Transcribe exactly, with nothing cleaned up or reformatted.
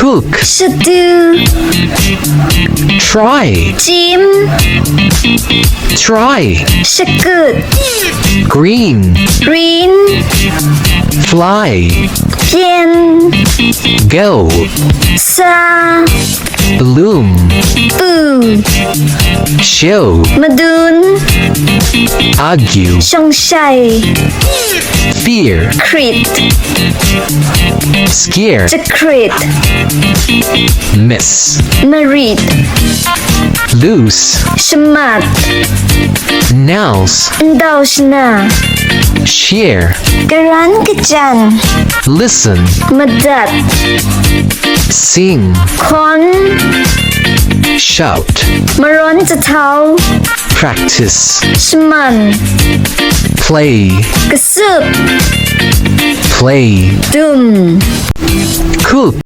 Cook. Shatu. Try. Chim. Try. Shakut. Green. Green. Fly. Pyen. Go. Sa. Bloom. Pu. Show. Madun. Argue. Shongshai. Fear. Krit. Scare. Jakrit. Miss. Marit. Loose. Shamat. Nounce. Ndau shana. Share. Karan kajan. Listen. Madat. Sing. Hkawn. Shout. Marawn jahtau. Practice. Shaman. Play. Kasup. Play. Dum. Cook.